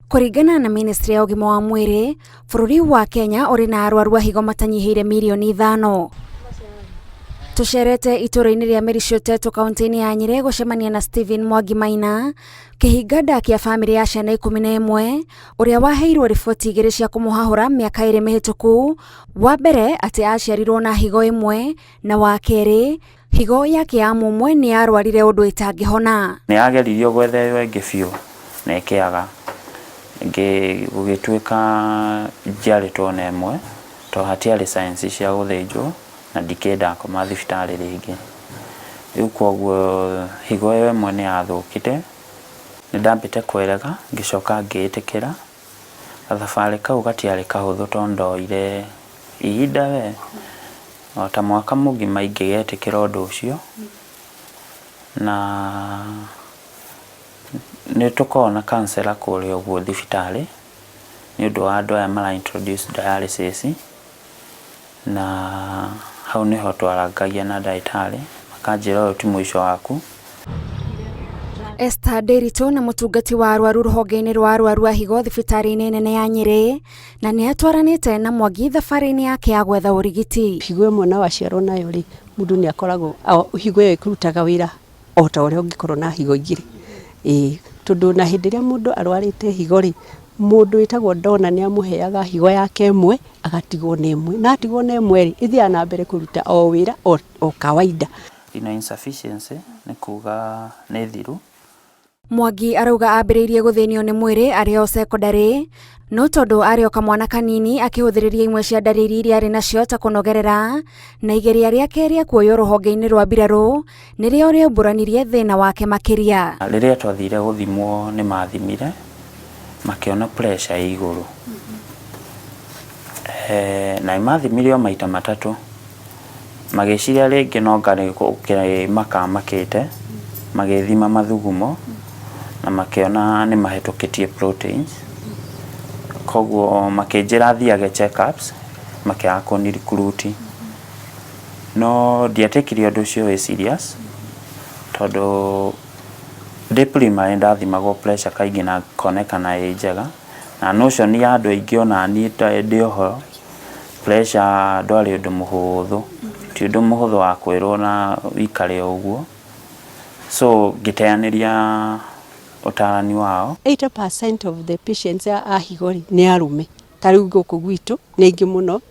Kũringana na ministry ya ũgima wa mwĩrĩ, bũrũri wa Kenya ũrĩ na arwaru a higo matanyihĩire mirioni 5. Tũcerete itũũra-inĩ rĩa Mĩricũtetũ kaunti-inĩ ya Nyĩrĩ gũcemania na Stephen Mwangi Maina, kĩhinga nda kĩa bamĩrĩ ya ciana 11, ũrĩa waheirwo riboti 2 cia kũmũhahũra mĩaka 2 mĩhĩtũku. Wa mbere atĩ aciarirwo na higo ĩmwe, na wa kerĩ higo yake ya mũmwe nĩ yarwarire ũndũ ĩtangĩhona. Nĩ yageririo gwetha ĩyo ĩngĩ biũ na ĩkĩaga, gũgĩtuĩka njiarĩtwo na ĩmwe tondũ hatiarĩ signs cia gũthĩnjwo na ndikĩendaga koma thibitarĩ rĩngĩ. Rĩu koguo higo ĩyo ĩmwe nĩ yathũkĩte, nĩ ndambĩte kwĩrega ngĩcoka ngĩĩtĩkĩra. Gathabarĩ kau gatiarĩ kahũthũ tondũ ndoire ihinda we, o ta mwaka mũgima ingĩgetĩkĩra ũndũ ũcio. Na nĩ tũkoragwo na counselor kũrĩa ũguo thibitarĩ nĩ ũndũ wa andũ aya mara introduce dialysis, na hau nĩho twarangagia na ndagĩtarĩ makanjĩra ũyũ ti mũico waku. Esther Nderitu nĩ mũtungati wa arwaru rũhonge-inĩ rwa arwaru a higo thibitarĩ-inĩ nene ya Nyĩrĩ, na nĩ atwaranĩte na Mwangi thabarĩ-inĩ yake ya gwetha ũrigiti. Higo ĩmwe na waciarwo nayo rĩ, mũndũ nĩ akoragwo, higo ĩyo ĩkĩrutaga wĩra o ta ũrĩa ũngĩkorwo na higo igĩrĩ. Ĩĩ, tondũ na hĩndĩ ĩrĩa mũndũ arwarĩte higo rĩ, mũndũ wĩtagwo donor nĩ amũheaga higo yake ĩmwe, agatigwo na ĩmwe. Na atigwo na ĩmwe rĩ, ĩthiaga na mbere kũruta o wĩra o kawaida. Renal insufficiency nĩ kuga nĩ thiru. Mwangi arauga ambĩrĩirie gũthĩnio nĩ mwĩrĩ arĩ o cekondarĩ, no tondũ arĩ o kamwana kanini akĩhũthĩrĩria imwe cia ndariri iria arĩ nacio ta kũnogerera, na igeria rĩake rĩa kuoywo rũhonge-inĩ rwa mbirarũ nĩrĩo rĩaumbũranirie thĩna wake makĩria. Rĩrĩa twathire gũthimwo nĩ mathimire makĩona pressure ĩ igũrũ, na nĩ mathimire o maita matatũ, magĩciria rĩngĩ no anga nĩ kũmaka makĩte, magĩthima mathugumo na makĩona nĩ mahĩtũkĩtie proteins, koguo makĩnjĩra thiage check ups makĩaga kũni recruit, no ndietĩkirie ũndũ ũcio wĩ serious tondũ ndĩ primary nĩndathimagwo pressure kaingĩ na ĩkonekana ĩ njega, na notion ya andũ aingĩ ona niĩ ndĩ oho, pressure ndwarĩ ũndũ mũhũthũ, ti ũndũ mũhũthũ wa kwĩrwo na ũikare o ũguo, so ngĩteanĩria ũtarani wao. 80% of the patients a higo rĩ nĩ arũme, ta rĩu gũkũ gwitũ nĩ aingĩ mũno,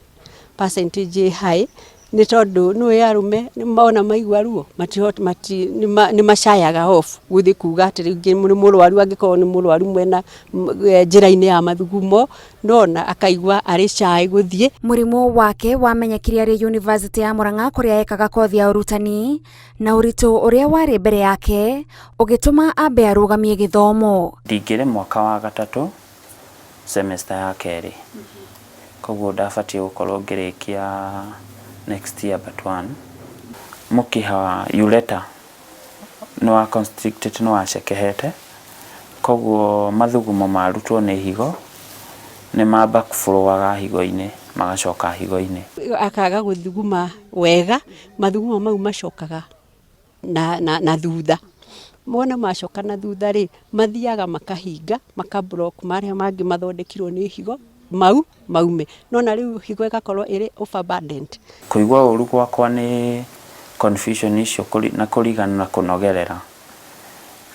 percentage ĩ high, nĩ tondũ nĩ ũĩ arũme ona maigua ruo nĩ macayaga off gũthiĩ kuga atĩ rĩngĩ nĩ mũrwaru, angĩkorwo nĩ mũrwaru mwena njĩra-inĩ ya mathugumo, nona akaigua arĩ shy gũthiĩ. Mũrimũ wake wamenyekire arĩ University ya Murang'a kũrĩa ekaga kothi ya ũrutani, na ũritũ ũrĩa warĩ mbere yake ũgĩtũma ambe arũgamie gĩthomo. Ndingĩrĩ mwaka wa gatatũ semester ya kerĩ, koguo ndabatiĩ gũkorwo ngĩrĩkia next year but one. Mũkiha wa ureter nĩ wa constricted nĩ wacekehete, koguo mathugumo marutwo nĩ higo nĩ ma backflow aga higo-inĩ magacoka higo-inĩ. Akaga gũthuguma wega, mathugumo mau macokaga na thutha. Wona macoka na thutha rĩ, mathiaga makahinga, maka block marĩa mangĩ mathondekirwo nĩ higo, mau maume. Nona rĩu higo ĩgakorwo ĩrĩ overburdened. Kũigua ũru gwakwa nĩ confusion icio na kũriganĩrwo na kũnogerera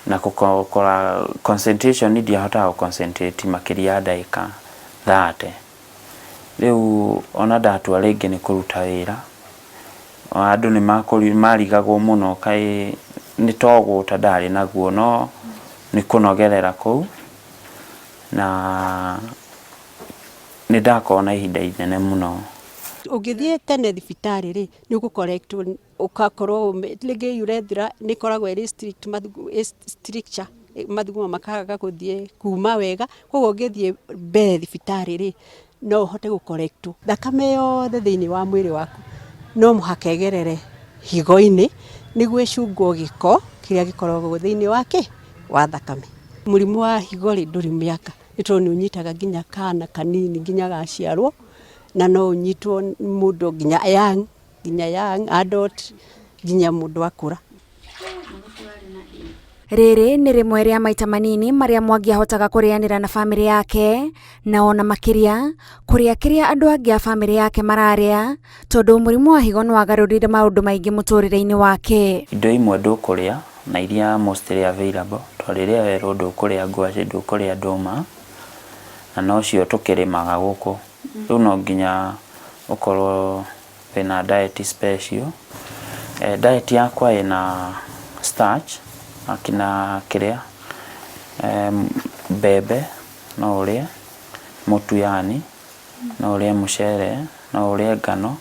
na gũkora concentration ndiahotaga gũ concentrate makĩria ya ndagĩka 30. Rĩu ona ndatua rĩngĩ nĩ kũruta wĩra, andũ nĩ marigagwo mũno kaĩ nĩ to gũta ndarĩ naguo, no nĩ kũnogerera kũu na nĩ ndakorwo na ihinda inene mũno. Ũngĩthiĩ tene thibitarĩ rĩ, nĩ ũgũ correct wo, ũgakorwo rĩngĩ urethra nĩ ĩkoragwo ĩrĩ stricture, mathugumo makaga gũthiĩ kuma wega, koguo ũngĩthiĩ mbere thibitarĩ rĩ, no ũhote gũ correct wo. Thakame yothe thĩinĩ wa mwĩrĩ waku no mũhaka ĩgerere higo-inĩ nĩguo ĩcungwo gĩko kĩrĩa gĩkoragwo thĩinĩ wa kĩ? Wa thakame. Mũrimũ wa higo rĩ, ndũrĩ mĩaka, nĩ tondũ nĩ ũnyitaga nginya kana kanini nginya gaciarwo, na no ũnyitwo mũndũ nginya young, nginya young adult, nginya mũndũ akũra. Rĩrĩ nĩ rĩmwe rĩa maita manini marĩa Mwangi ahotaga kũrĩanĩra na bamĩrĩ yake, na ona makĩria kũrĩa kĩrĩa andũ angĩ a bamĩrĩ yake mararĩa, tondũ mũrimũ wa higo nĩwagarũrire maũndũ maingĩ mũtũrĩre-inĩ wake. Indo imwe ndũkũrĩa na iria mostly available, to rĩrĩa werwo ndũkũrĩa ngwacĩ, ndũkũrĩa ndũma, na nocio tũkĩrĩmaga gũkũ. Rĩu no nginya ũkorwo wĩna diet special. Diet yakwa ĩna starch, akina kĩrĩa, mbembe no ũrĩe, mũtu yani, no ũrĩe mũcere, no ũrĩe ngano,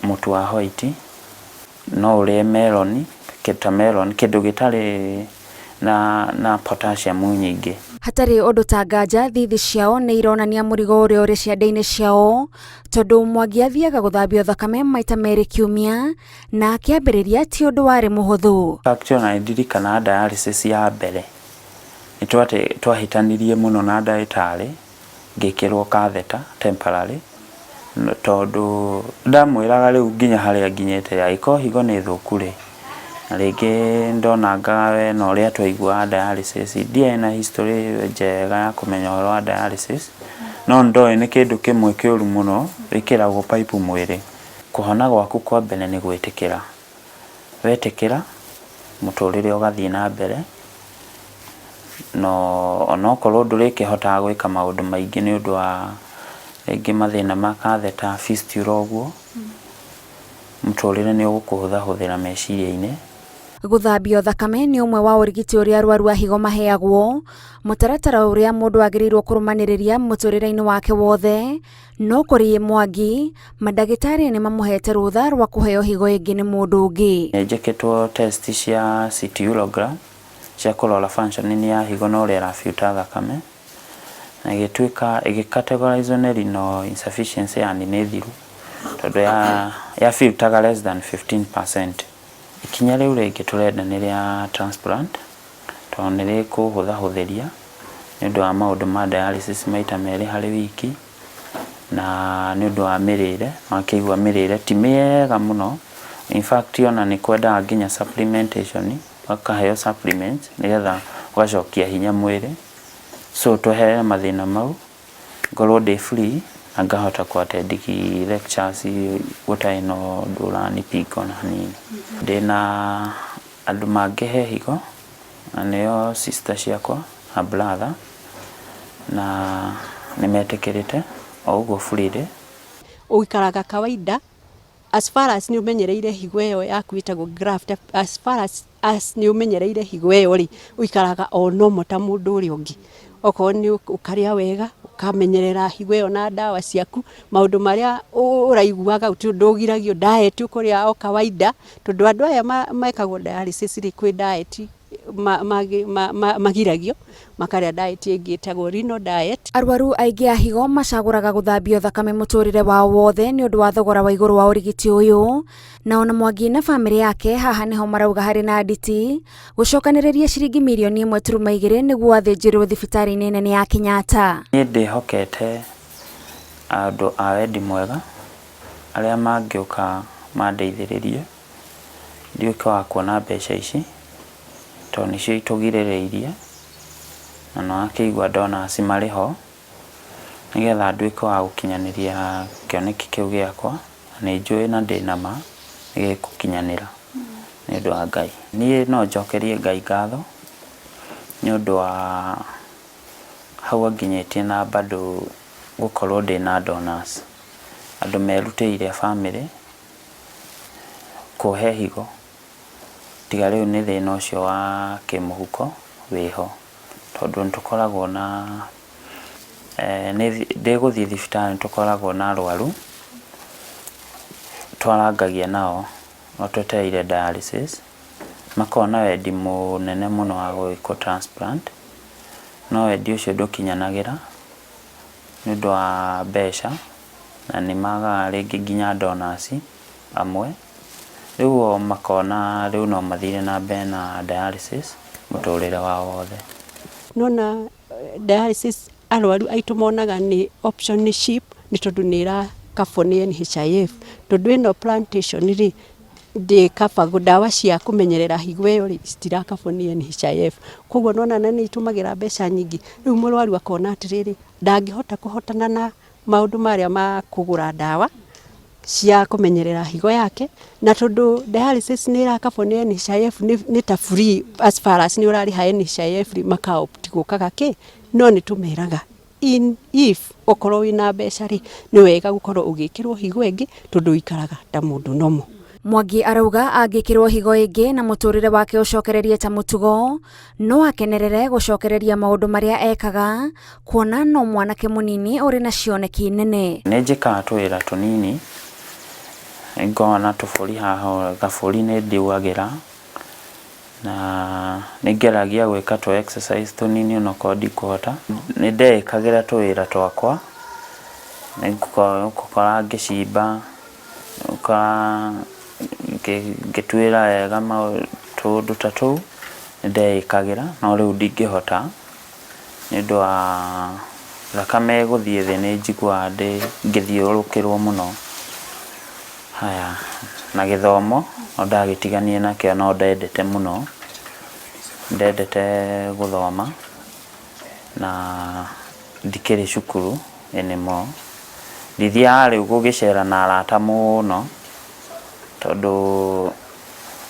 mũtu wa white, no ũrĩe melon, ta melon, kĩndũ gĩtarĩ na potassium nyingĩ. Hatarĩ ũndũ ta nganja thithi ciao nĩ ironania mũrigo ũrĩa ũrĩ ciande-inĩ ciao, tondũ Mwangi athiaga gũthambio thakame maita merĩ kiumia, na akĩambĩrĩria ti ũndũ warĩ mũhũthũ. In fact ona nĩndirikanaga dialysis ya mbere, nĩ twahĩtanirie mũno na ndagĩtarĩ, ngĩkĩrwo catheter temporary, tondũ ndamwĩraga rĩu nginya harĩa nginyĩte angĩkorwo higo nĩ thũku rĩ, na rĩngĩ ndonangaga we na ũrĩa twaiguaga dialysis, ndiarĩ na history njega ya kũmenya ũhoro wa dialysis, no nĩndoĩ nĩ kĩndũ kĩmwe kĩũru mũno wĩkĩragwo pipe mwĩrĩ. Kũhona gwaku kwa mbere nĩ gwĩtĩkĩra, wetĩkĩra mũtũrĩre ũgathiĩ na mbere, no onokorwo ndũrĩkĩhotaga gwĩka maũndũ maingĩ nĩ ũndũ wa rĩngĩ mathĩna ma catheter, fistula ũguo, mũtũrĩre nĩ ũgũkũhũthahũthĩra meciria-inĩ. Gũthambio thakame nĩ ũmwe wa ũrigiti ũrĩa arwaru a higo maheagwo, mũtaratara ũrĩa mũndũ agĩrĩirwo kũrũmanĩrĩria mũtũrĩre-inĩ wake wothe, no kũrĩ Mwangi, mandagĩtarĩ nĩ mamũhete rũtha rwa kũheo higo ĩngĩ nĩ mũndũ ũngĩ. Nĩ njĩkĩtwo test cia CT urogram cia kũrora functioning ya higo na ũrĩa ĩra filter thakame, na ĩgĩtuĩka ĩgĩ-categorize nĩ renal insufficiency yani nĩ thiru, tondũ ya filter less than 15%. Ikinya rĩu rĩngĩ tũrenda nĩ rĩa transplant, tondũ nĩ rĩkũhũthahũthĩria nĩ ũndũ wa maũndũ ma dialysis maita merĩ harĩ wiki, na nĩ ũndũ wa mĩrĩre, wakĩigua mĩrĩre ti mĩega mũno, in fact ona nĩ kwendaga nginya supplementation, ũkaheo supplements nĩgetha ũgacokia hinya mwĩrĩ, so tweherere mathĩna mau, ngorwo ndĩ free na ngahota kũ attend lectures gũtarĩ na ũndũ ũranipinga ona hanini. Ndĩna andũ mangĩhe higo, na nĩo sister ciakwa na brother, na nĩ metĩkĩrĩte o ũguo freely. Ũikaraga kawaida as far as nĩ ũmenyereire higo ĩyo yaku ĩtagwo graft, as far as nĩ ũmenyereire higo ĩyo rĩ, ũikaraga o normal ta mũndũ ũrĩa ũngĩ. Okorwo nĩ ũkarĩa wega, ũkamenyerera higo ĩyo na ndawa ciaku, maũndũ marĩa ũraiguaga gũtirĩ ũndũ ũgiragio, diet ũkũrĩa o kawaida, tondũ andũ aya mekagwo dialysis rĩ, kwĩ diet magiragio, makarĩa diet ĩngĩ ĩtagwo renal diet. Arwaru aingĩ a higo macagũraga gũthambio thakame mũtũrĩre wao wothe nĩ ũndũ wa thogora wa igũrũ wa ũrigiti ũyũ, na ona Mwangi na bamĩrĩ yake haha nĩho marauga harĩ na nditi gũcokanĩrĩria ciringi mirioni 1.2 nĩguo athĩnjĩrwo thibitarĩ-inĩ nene ya Kenyatta. Niĩ ndĩhokete andũ a wendi mwega arĩa mangĩũka mandeithĩrĩrie nduĩke wa kuona mbeca ici, tondũ nĩcio itũgirĩrĩirie, na nĩwakĩigua donors marĩ ho, nĩgetha nduĩke wa gũkinyanĩria kĩoneki kĩu gĩakwa, na nĩ njũĩ na ndĩna ma nĩgĩgũkinyanĩra nĩ ũndũ wa Ngai. Niĩ no njokerie Ngai ngatho nĩ ũndũ wa hau anginyĩtie na bado gũkorwo ndĩna donors, andũ merutĩire bamĩrĩ kũhe higo, tiga rĩu nĩ thĩna ũcio wa kĩmũhuko wĩho, tondũ nĩtũkoragwo na ndĩgũthiĩ thibitarĩ nĩtũkoragwo na arwaru twarangagia nao no twetereire dialysis, makoragwo na wendi mũnene mũno wa gwĩkwo transplant, no wendi ũcio ndũkinyanagĩra nĩ ũndũ wa mbeca, na nĩ magaga rĩngĩ nginya donors amwe, rĩu o makona rĩu no mathire na mbere na dialysis mũtũrĩre wao wothe. Nona dialysis arwaru aitũ monaga nĩ option cheap nĩ tondũ nĩ ĩrakabwo nĩ NHIF, tondũ ĩno plantation rĩ. Ndĩkabagwo, ndawa cia kũmenyerera higo ĩyo rĩ, citirakabwo nĩ NHIF. Koguo nĩwona nĩ itũmagĩra mbeca nyingĩ. Rĩu mũrwaru akona atĩrĩrĩ, ndangĩhota kũhotana na maũndũ marĩa ma kũgũra ndawa cia kũmenyerera higo yake, na tondũ dialysis nĩ ĩrakabwo nĩ NHIF nĩ ta free as far as nĩ ũrarĩha NHIF rĩ, maka opt gũkaga kĩ, no nĩ tũmeraga in if okorwo wĩna mbeca rĩ, nĩ wega gũkorwo ũgĩkĩrwo higo ĩngĩ tondũ ũikaraga ta mũndũ normal. Mwangi arauga angĩkĩrwo higo ĩngĩ na mũtũrĩre wake ũcokererie ta mũtugo, no akenerere gũcokereria maũndũ marĩa ekaga, kuona no mwanake mũnini ũrĩ na cioneki nene. Nĩ njĩkaga tũwĩra tũnini, ngona tũbũri haha, gabũri nĩ nduagĩra, na nĩ ngeragia gwĩka tũ exercise tũnini onokorwo ndikũhota. Nĩ ndeĩkagĩra tũwĩra twakwa, nĩ ngũkora ngĩcimba, ngũkora ngĩtuĩra wega tũũndũ ta tũu, nĩ ndeĩkagĩra, no rĩu ndingĩhota nĩ ũndũ wa thakame gũthiĩ thĩ nĩ njiguaga ngĩthiũrũrũkĩrwo mũno. Haya, na gĩthomo no ndagĩtiganire nakĩo no ndendete mũno, ndendete gũthoma na ndikĩrĩ cukuru anymore. Ndithiaga rĩu gũgĩcera na arata mũno tondũ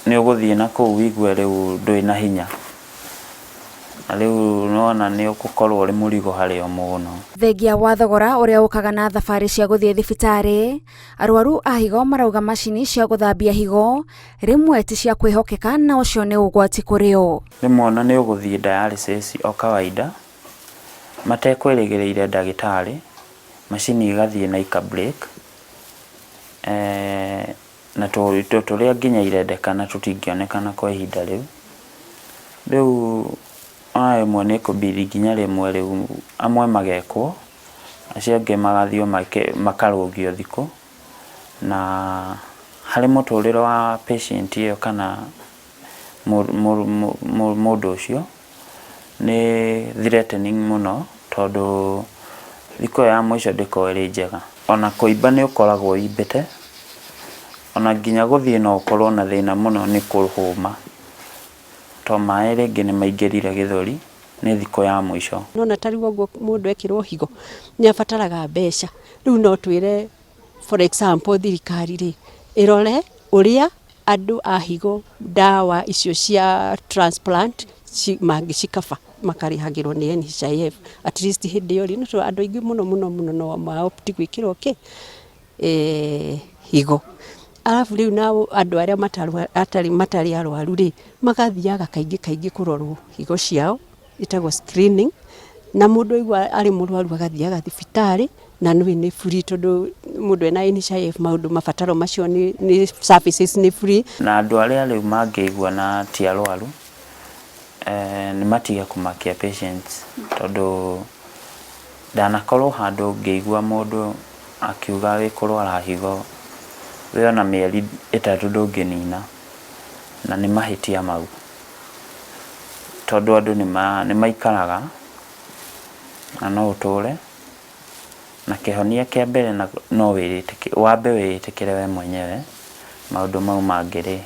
nĩ ũgũthiĩ na kũu ũigue rĩu ndũrĩ na hinya. Na rĩu nĩwona nĩ ũgũkorwo ũrĩ mũrigo harĩ o mũno. Thengia wa thogora ũrĩa ũkaga na thabarĩ cia gũthiĩ thibitarĩ, arwaru a higo marauga macini cia gũthambia higo rĩmwe ti cia kwĩhokeka na ũcio nĩ ũgwati kũrĩ o. Rĩmwe ona nĩ ũgũthiĩ dialysis o kawaida matekwĩrĩgĩrĩire ndagĩtarĩ, macini igathiĩ na ika break na tũindo tũrĩa nginya irendekana tũtingĩonekana kwa ihinda rĩu. Rĩu ona rĩmwe nĩ ĩkũbidi nginya rĩmwe rĩu amwe magekwo, acio angĩ magathiĩ makarũgio thikũ, na harĩ mũtũrĩre wa patient ĩyo kana mũndũ ũcio nĩ threatening mũno tondũ thikũ ĩyo ya mũico ndĩkoragwo ĩrĩ njega. Ona kũimba nĩ ũkoragwo ũimbĩte, ona nginya gũthiĩ no ũkorwo na thĩna mũno nĩ kũhũma, tondũ maĩ rĩngĩ nĩ maingĩrire gĩthũri, nĩ thikũ ya mũico. Nona ta rĩu ũguo mũndũ ekĩrwo higo nĩ abataraga mbeca, rĩu no twĩre for example thirikari rĩ, ĩrore ũrĩa andũ a higo ndawa icio cia transplant mangĩcikaba makarĩhagĩrwo nĩ NHIF at least hĩndĩ ĩyo rĩ, nĩ tondũ andũ aingĩ mũno mũno mũno no ma opt gwĩkĩrwo kĩ, higo. Arabu rĩu nao andũ arĩa matarĩ arwaru rĩ, magathiaga kaingĩ kaingĩ kũrorwo higo ciao, ĩtagwo screening, na mũndũ aigua arĩ mũrwaru agathiaga thibitarĩ, na nĩ nĩ free tondũ mũndũ ena NHIF maũndũ mabataro macio nĩ services nĩ free. Na andũ arĩa rĩu mangĩigua na ti arwaru, nĩ matige kũmakia patients tondũ ndanakorwo handũ ngĩigua mũndũ akiuga wĩ kũrwara higo wĩ ona mĩeri 3 ndũngĩnina, na nĩ mahĩtia mau tondũ andũ nĩ maikaraga na no ũtũre, na kĩhonia kĩa mbere no wambe wĩĩtĩkĩre we mwenyewe, maũndũ mau mangĩ rĩ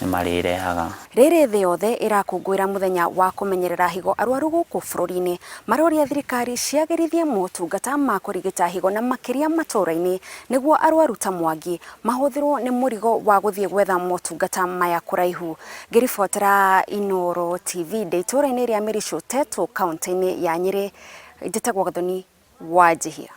nĩ marĩrehaga. Rĩrĩ thĩ yothe ĩrakũngũĩra mũthenya wa kũmenyerera higo arwaru gũkũ bũrũri-inĩ maroria thirikari ciagĩrithie motungata ma kũrigita higo na makĩria matũũra-inĩ nĩguo arwaru ta Mwangi mahũthĩrwo nĩ mũrigo wa gũthiĩ gwetha motungata maya kũraihu. Ngĩribotera Inooro TV ndĩ itũũra-inĩ rĩa Mĩricũ Tetu kaunti-inĩ ya Nyĩrĩ, njĩtagwo Gathoni Wanjihia.